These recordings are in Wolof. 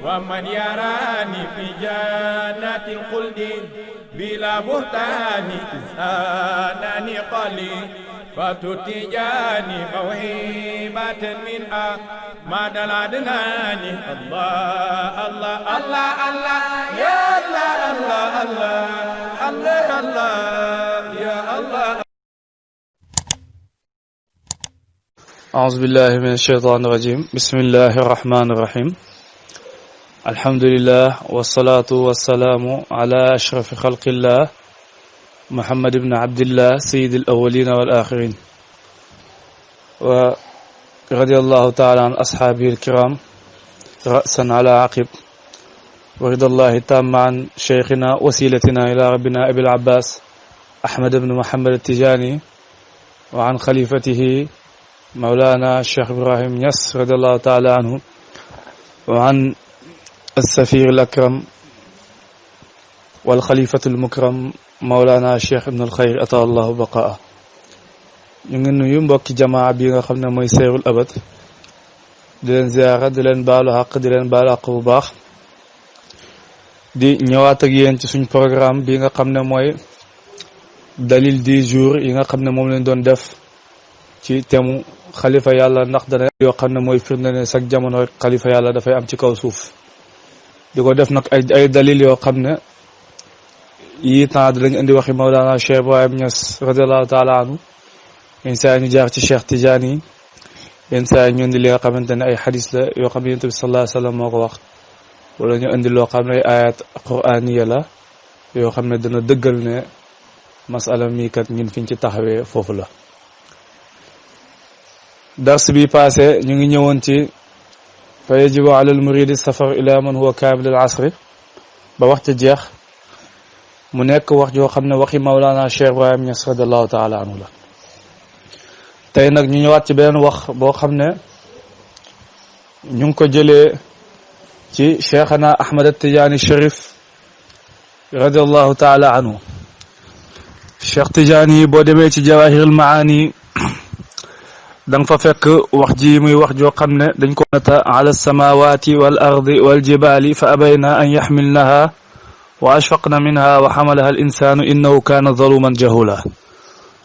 ومن يراني في جنات الخلد بلا بهتان إنسانني قليل فتتجاني موهبة منها ما دلادناني الله الله الله الله يا الله الله الله الله الله يا الله. أعوذ بالله من الشيطان الرجيم. بسم الله الرحمن الرحيم. الحمد لله والصلاة والسلام على أشرف خلق الله محمد بن عبد الله سيد الأولين والآخرين، ورضي الله تعالى عن أصحابه الكرام رأسا على عقب، ورضى الله تام عن شيخنا وسيلتنا إلى ربنا أبي العباس أحمد بن محمد التجاني، وعن خليفته مولانا الشيخ إبراهيم نياس رضي الله تعالى عنه، وعن السفير الأكرم والخليفة المكرم مولانا الشيخ ابن الخير أطال الله بقاءه. ñu ngi nuyu mbokki jamaa bi nga xam ne mooy Seyrul Abad, di leen ziyaara, di leen baalu xaq, di leen baalu xaq bu baax, di ñëwaat ak yéen ci suñ programme bi nga xam ne mooy dalil 10 jours yi nga xam ne moom lañ doon def ci temu xalifa yàlla, ndax dana yoo xam ne mooy firnde ne chaque jamono rek xalifa yàlla dafay am ci kaw suuf. di ko def nag ay dalil yoo xam ne yii temps dinañ indi waxi Mawlana Cheikh Ibrahim Niass radiallahu taala anhu, yenn saa ñu jaar ci Cheikh Tidiane yi, yenn saa ñu indi li nga xamante ne ay xadis la yoo xam ne Yonent bi sallallahu alayhi wa sallam moo ko wax, wala ñu indi loo xam ne ay ayat qur'aniya la yoo xam ne dana dëggal ne masala mii kat ñun fiñ ci taxawee foofu la. dars bi passé ñu ngi ñëwoon ci fa yajibu ala al muridi safar ila man huwa kaamil al asri ba wax ca jeex, mu nekk wax joo xam ne waxi Mawlana Cheikh Ibrahim Niass radiallahu taala anhu la. tey nag ñu ñëwaat ci beneen wax boo xam ne ñu ngi ko jëlee ci Cheikhana Ahmad Tidiane Cherif radiallahu taala anhu. Cheikh Tidiane yi boo demee ci Jawahirul Maani danga fa fekk wax ji muy wax joo xam ne dañ ko nata ala samawati wal ardi wal jibali fa abayna an yaxmilnaha wa ashfaqna minha wa xamalaha al insanu innahu kaana zaluman jahula.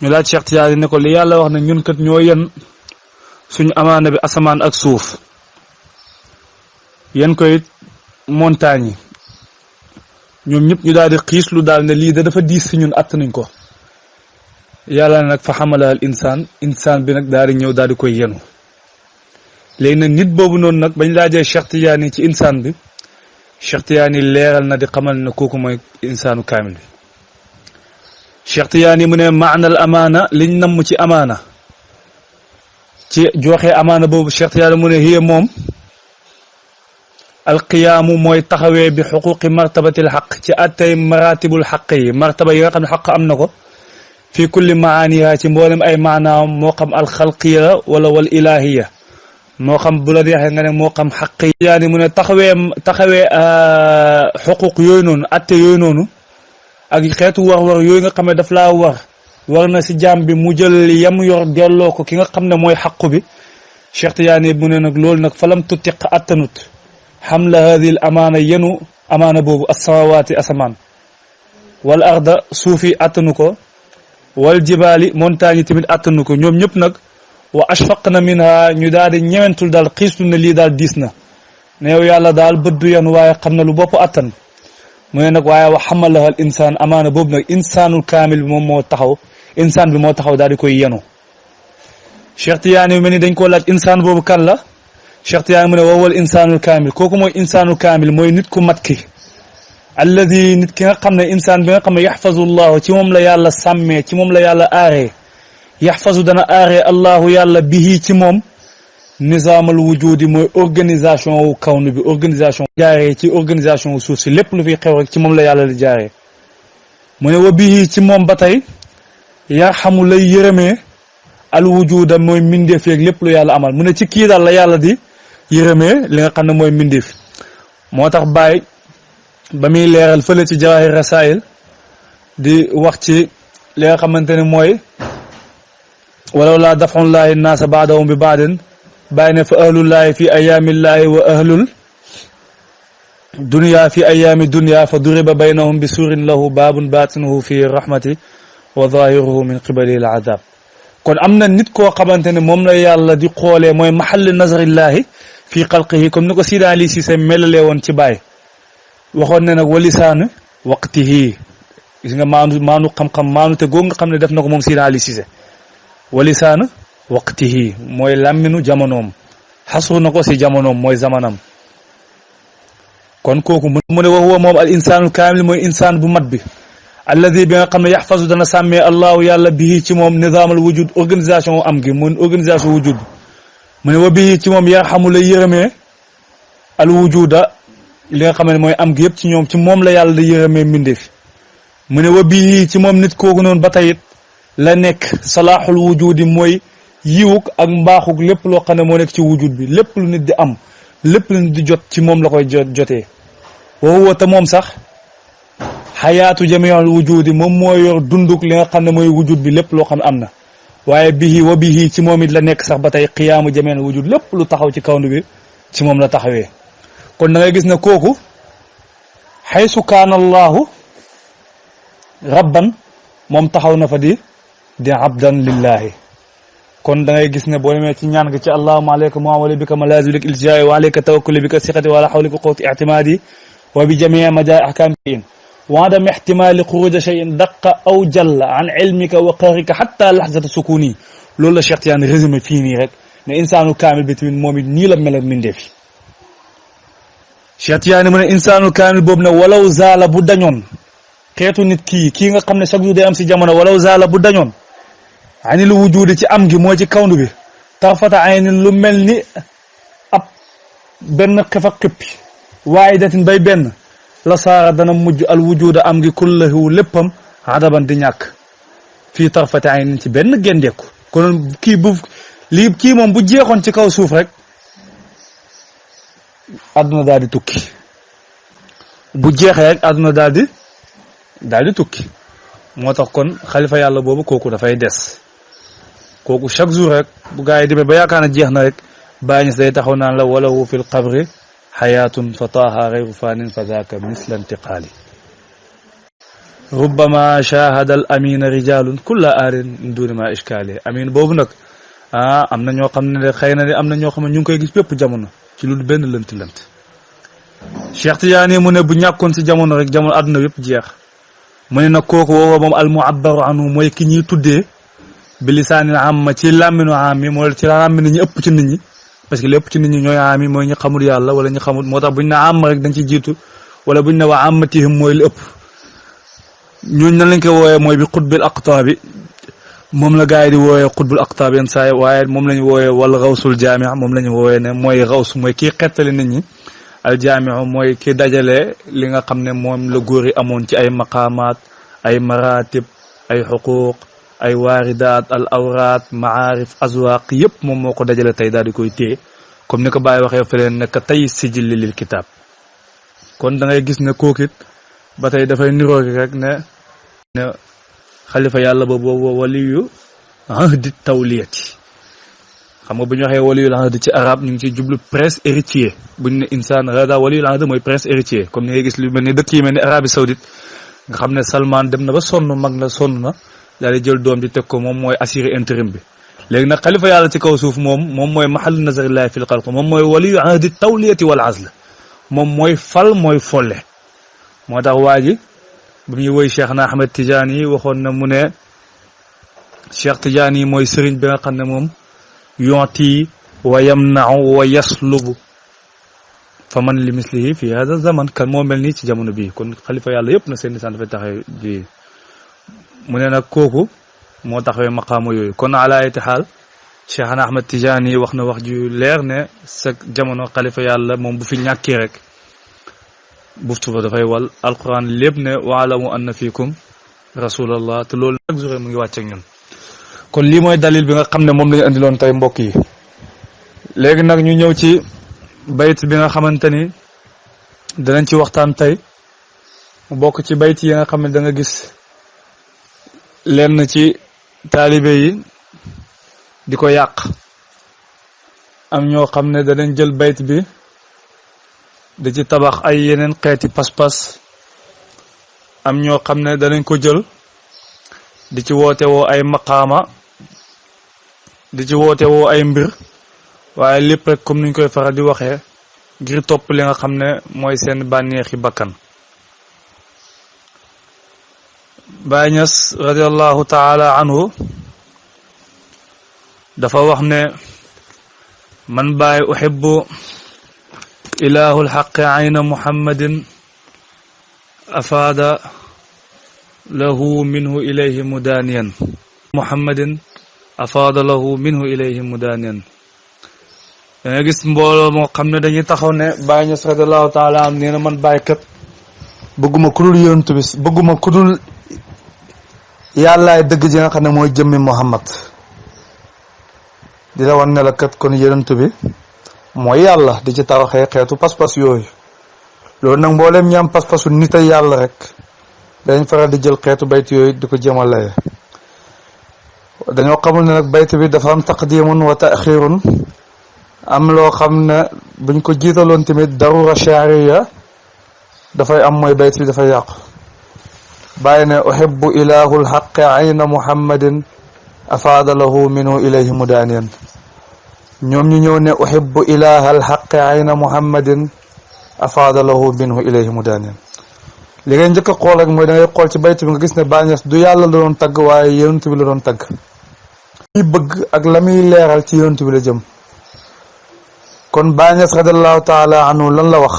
ñu laaj Cheikh Tidiane ne ko li yàlla wax ne ñun kat ñoo yen suñu amaana bi asamaan ak suuf, yen koy montagne yi, ñoom ñëpp ñu daal di xiis lu daal ne lii da dafa diis si ñun att nañ ko. yàlla nag fa xamalaha al insaan bi nag daal di ñëw daal di koy yenu. léegi nag nit boobu noonu nag bañ laajee Cheikh Tidiane ci insaan bi, Cheikh Tidiane leeral na di xamal ne kooku mooy insaanu kaamil bi. Cheikh Tidiane mu ne maanal amaana liñ namm ci amaana, ci joxe amaana boobu Cheikh Tidiane mu ne hiya moom alqiyaamu mooy taxawee bi xuquqi martabatil xaq, ci attay maratibul xaq yi, martaba yi nga xam ne xaq am na ko fi kulli maaniha ci mboolem ay maanaam, moo xam alxalqiya wala wal ilahiya, moo xam bu la neexee nga ne moo xam xaqi. yaani mu ne taxawee xuquq yooyu noonu, atte yooyu noonu ak xeetu war-war yooyu nga xam ne daf laa war na si jaam bi mu jël yam yor delloo ko ki nga xam ne mooy xaqu bi. Cheikh Tidiane mu ne nag loolu nag falam tutiq attanut xamla hadil amaana yenu amaana boobu as-samawaati asamaan, wal arda suufi attanu ko, wal jibaali montagne yi tamit attanu ko, ñoom ñëpp nag wa ashfaqna minha ñu daal di ñewentul daal xiislu ne lii daal diis na, ne yow yàlla daal bëddu yan waaye xam na lu bopp attan. mu ne nag waaye wa xamalaha al insaan amaana boobu nag insaanul kaamil bi moom moo taxaw, insaan bi moo taxaw daal di koy yenu. Cheikh Tidiane mel ni dañ koo laaj insaan boobu kan la. Cheikh Tidiane mu ne wawal insaanul kaamil, kooku mooy insaanul kaamil, mooy nit ku mat ki, alladi nit ki nga xam ne insaan bi nga xam ne yaxfazu llahu ci moom la yàlla sàmmee, ci moom la yàlla aaree, yaxfazu dana aaree allahu yàlla bihi ci moom nizaamal wujudi, mooy organisation wu kawnu bi, organisation jaaree ci organisation wu suuf si, lépp lu fi xew rek ci moom la yàlla di jaaree. mu ne wa bihi ci moom ba tey yarxamu lay yërëmee al wujuda mooy mbindeef yeeg lépp lu yàlla amal. mu ne ci kii daal la yàlla di yërëmee li nga xam ne mooy mbindeef. moo tax Baay ba muy leeral fële ci Jawaahir Rasaa'il di wax ci li nga xamante ne mooy walaw laa daf'ullaahi naasa ba'dahum bi ba'din, bàyyi ne fa ahlullaahi fi ayaamillaahi wa ahlul dunya fi ayaami dunya fa duriba baynahum bi suurin lahu baabun baatinuhu fi rahmati wa zahiruhu min qibali al azab kon am na nit koo xamante ne moom la yàlla di xoolee mooy mahalli nazarillahi fii xalqihi comme ni ko Sida Ali Cissé melalee woon ci Baay waxoon ne nag walisaanu waqtihi gis nga maanu xam-xam maanu te googu nga xam ne def na ko moom Sida Ali Cissé walisaanu waqtihi mooy làmminu jamonoom xasru na ko si jamonoom mooy zamanam kon kooku mu ne waxuwa moom al insaanul kaamil mooy insaan bu mat bi alladi bi nga xam ne yaxfasu dana sàmmee allahu yàlla bihi ci moom nizaamal wujud organisation am gi mun organisation wujud mu ne wa bihi ci moom yarxamu la yërëmee al wujuda li nga xam ne mooy am gi yëpp ci ñoom ci moom la yàlla di yërëmee mbindeef mu ne wa bihi ci moom nit kooku noonu ba tayit la nekk salaaxul wujudi mooy yiwuk ak mbaaxuk lépp loo xam ne moo nekk ci wujud bi lépp lu nit di am lépp lu nit di jot ci moom la koy jotee wa huwa te moom sax xayaatu jamiul wujudi moom moo yor dunduk li nga xam ne mooy wujud bi lépp loo xam ne am na waaye bihi wa bihi ci moom it la nekk sax ba tey qiyaamu jamiul wujud lépp lu taxaw ci kawndu bi ci moom la taxawee kon da ngay gis ne kooku xaysu kaana allahu rabban moom taxaw na fa di abdan lillahi kon da ngay gis ne boo demee ci ñaan nga ci allahumma alayka muawwali bika malazi lik iltijaai wa alayka tawakkuli bika siqati wala hawlika quwwati i'timadi wa bi jamii majaa ahkamin wa adam ihtimali xuruja shay'in daqa aw jalla an ilmika wa qahrika hatta lahzata sukuni loolu la Cheikh Tidiane résumé fii nii rek ne insaanu kaamil bi tamit moom it nii la mel ak mindeef yi Cheikh Tidiane mu ne insaanu kaamil boobu ne walaw zaala bu dañoon xeetu nit kii nga xam ne chaque jour day am si jamono walaw zaala bu dañoon ani lu wujudi ci am gi moo ci kawndu bi tarfata aynin lu mel ni ab benn xef ak xippi waahidatin bay benn la saara dana mujj al wujuda am gi kullahu léppam adaban di ñàkk fii tarfata aynin ci benn gendeeku kon kii moom bu jeexoon ci kaw suuf rek àdduna daal di tukki bu jeexee rek àdduna daal di tukki moo tax kon xalifa yàlla boobu kooku dafay des kooku chaque jour rek bu gaa yi demee ba yaakaar na jeex na rek bàyyi ñis day taxaw naan la walahu fil qabri xayaatun fa taaha gayru fanin fa zaaka misla intiqaali rubbama shahada al amina rijalun kulla aarin min duni ma ishkaali amin boobu nag am na ñoo xam ne xëy na de am na ñoo xam ne ñu ngi koy gis bépp jamono ci lu benn lënt Cheikh Tidiane mu ne bu ñàkkoon si jamono rek jamono àdduna yëpp jeex mu ne nag kooku woowa moom al mu'abbaru anhu mooy ki ñuy tuddee bi lisaanil amma ci làmminu am yi mooy ci làmminu ñi ëpp ci nit ñi parce que lépp ci nit ñi ñooy am yi mooy ñu xamul yàlla wala ñu xamul moo tax buñ ne am rek dañ ci jiitu wala buñ ne waa ammatihim mooy li ëpp ñooñu nan lañ koy wooyee mooy bi xutbil aqtaabi moom la gars yi di wooyee xutbul aqtaab yenn saa yi waaye moom la ñu wooyee wala xawsul jaami moom la ñu wooyee ne mooy xaws mooy kii xettali nit ñi al jaami mooy kii dajale li nga xam ne moom la góor yi amoon ci ay maqaamaat ay maratib ay xuquuq ay waaridaat al awraat maarif azwaaq yëpp moom moo ko dajale tey daal di koy téye comme ni ko Baye waxee fële nekk tey sijilli lil kitaab kon da ngay gis ne kookit ba tey dafay niroogi rek ne xalifa yàlla boobu waliyu ahdi tawliyati xam nga bu ñu waxee waliyul ahdi ci arab ñu ngi ciy jublu prince héritier bu ñu ne insaan hada waliyul ahdi mooy prince héritier comme ni ngay gis lu mel ni dëkk yi mel ni Arabie Saoudite nga xam ne Salman dem na ba sonn mag na sonn na daal di jël doom di teg ko moom mooy assurer intérim bi léegi nag xalifa yàlla ci kaw suuf moom mooy mahallu nazarillahi fil xalq moom mooy waliyu ahdi tawliyati wal azl moom mooy fal mooy folle moo tax waa ji bu ñuy woy Cheikh na Ahmed Tidiane yi waxoon na mu ne Cheikh Tidiane yi mooy sëriñ bi nga xam ne moom yonti wa yamna'u wa yaslubu fa man li mislihi fi hada zaman kan moo mel nii ci jamono bii kon xalifa yàlla yëpp na seen lisaan dafay taxaw ji mu ne nag kooku moo taxawee maqaama yooyu kon ala ayati xaal Cheikh na Ahmed Tidiane yi wax na wax ju leer ne sa jamono xalifa yàlla moom bu fi ñàkkee rek buftu ba dafay wal alquran lépp ne waalamu anna fiikum rasulallah te loolu nag joxe mu ngi wàcc ak ñun kon lii mooy dalil bi nga xam ne moom lañu andiloon tey mbokk yi léegi nag ñu ñëw ci bayt bi nga xamante ni danañ ci waxtaan tey mu bokk ci bayt yi nga xam ne da nga gis lenn ci taalibe yi di ko yàq am ñoo xam ne danañ jël bayt bi di ci tabax ay yeneen xeeti pas-pas am ñoo xam ne danañ ko jël di ci woote woo ay maqaama di ci woote woo ay mbir waaye lépp rek comme niñ koy faral di waxee ngir topp li nga xam ne mooy seen bànneexi bakkan. Baay Ñas radiyallahu taala anhu dafa wax ne man baay uhibbu ilahul haqqi ayna muhammadin afaada lahu minhu ilayhi mudaaniyan muhammadin afaada lahu minhu ilayhi mudaaniyan. da nga gis mbooloo moo xam ne dañuy taxaw ne Baay Ñas radiyallahu taala am nee na man baay kat bëgguma ku dul yonent bi bëgguma ku dul yàllaay dëgg ji nga xam ne mooy jëmmi Muhammad di la wan ne la kat kon yonent bi mooy yàlla di ci tawaxee xeetu pas-pas yooyu. loolu nag mbooleem ñaam pas-pasu nit ay yàlla rek dañ faral di jël xeetu bayt yooyu di ko jëmale. dañoo xamul ne nag bayt bi dafa am taqdimun wa taxirun am loo xam ne buñ ko jiitaloon tamit darura shariya dafay am mooy bayt bi dafay yàqu. bàyyi ne uhibbu ilahul haqqi ayna muhammadin afaada lahu minhu ilayhi mudaaniyan. ñoom ñu ñëw ne uhibbu ilahal haqqi ayna muhammadin afaada lahu minhu ilayhi mudaaniyan. li ngay njëkk a xool rek mooy da ngay xool ci bayt bi nga gis ne Baay Ñas du yàlla la doon tagg waaye yonent bi la doon tagg. muy bëgg ak la muy leeral ci yonent bi la jëm. kon Baay Ñas radiyallahu taala anhu lan la wax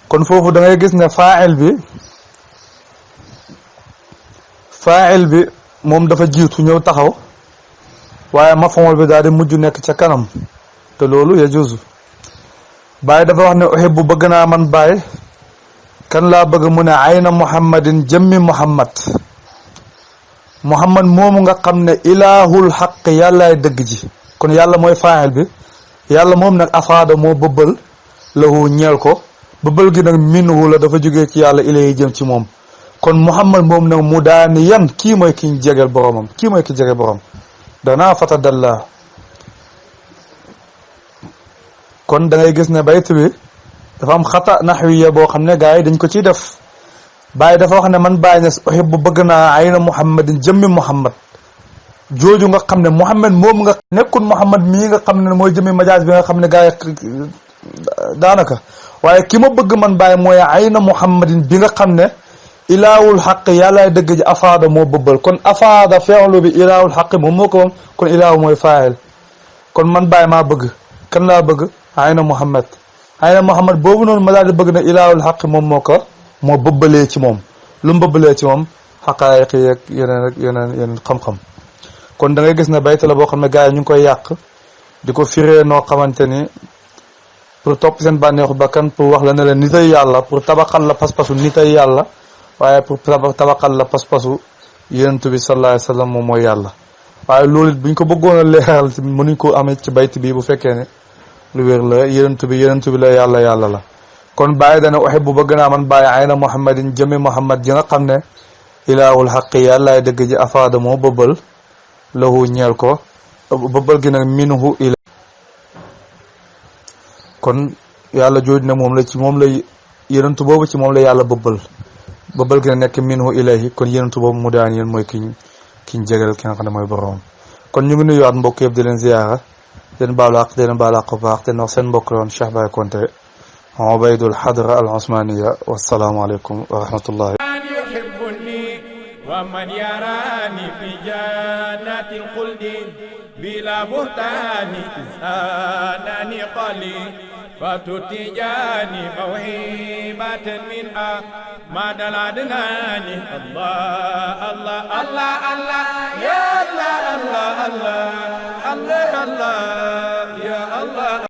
kon foofu da ngay gis ne faa'il bi moom dafa jiitu ñëw taxaw waaye maf'uul bi daal di mujj nekk ca kanam te loolu yajuuzu. Baay dafa wax ne uhibbu bëgg naa man Baay kan laa bëgg mu ne ayna muhammadin jëmmi muhammad moomu nga xam ne ilaahul xaq yàllaay dëgg ji. kon yàlla mooy faa'il bi yàlla moom nag afaada moo bëbbal lahu ñeel ko bëbbal gi nag minhu la dafa jógee ci yàlla ilayhi jëm ci moom. kon muhammad moom nag mu daani yan kii mooy ki jegeel boromam kii mooy ki jege borom danaa fatadalla. kon da ngay gis ne bayt bi dafa am xata naxwiya boo xam ne gars yi dañ ko ciy def. Baay dafa wax ne man Baay Ñas uhibbu bëgg naa ayna muhammadin jëmmi muhammad jooju nga xam ne muhammad moom nga nekkul muhammad mii nga xam ne mooy jëmmi majaas bi nga xam ne gars yi daanaka waaye ki ma bëgg man Baay mooy ayna muhammadin bi nga xam ne ilaahul xaq yàllaay dëgg ji afaada moo bëbbal. kon afaada feexlu bi ilaahul xaq moom moo ko moom kon ilaahu mooy faa'il. kon man Baay maa bëgg kan laa bëgg ayna muhammad boobu noonu ma daal di bëgg na ilaahul xaq moom moo bëbbalee ci moom lu mu bëbbalee ci moom xaqaayiq yeeg yeneen xam-xam. kon da ngay gis ne bayt la boo xam ne gars yi ñu ngi koy yàq di ko firee noo xamante ni pour topp seen bànneexu bakkan pour wax la ne la nitay yàlla pour tabaxal la pas-pasu nitay yàlla waaye pour tabaxal la pas-pasu yonent bi sallallahu alayhi wa sallam moom mooy yàlla. waaye loolu it buñ ko bëggoon a leeral mënuñ ko amee ci bayt bi bu fekkee ne lu wér la yonent bi la yàlla la. kon Baay dana uhibbu bëgg naa man Baay ayna muhammadin jëmmi muhammad ji nga xam ne ilaahul xaqi yàllaay dëgg ji afaada moo bëbbal lahu ñeel ko bëbbal gi nag minhu ila. kon yàlla jooj ne moom la yonent boobu ci moom la yàlla bëbbal gi na nekk minhu ilayhi kon yonent boobu mu daan yéen mooy kiñ jégal ki nga xam ne mooy borom. kon ñu ngi nuyuwaat mbokk yëpp di leen ziyaara den baalu àq den baalu àq baax te wax seen mbokk yoon Cheikh Baye Konté Ubaydul Hadra al Usmaniya wassalaamu aleykum wa rahmatullahi. ومن يراني في جنات الخلد بلا بهتان إنسانني قليل فتتجاني موهبة من أحمد العدنان الله الله الله الله يا الله الله الله الله الله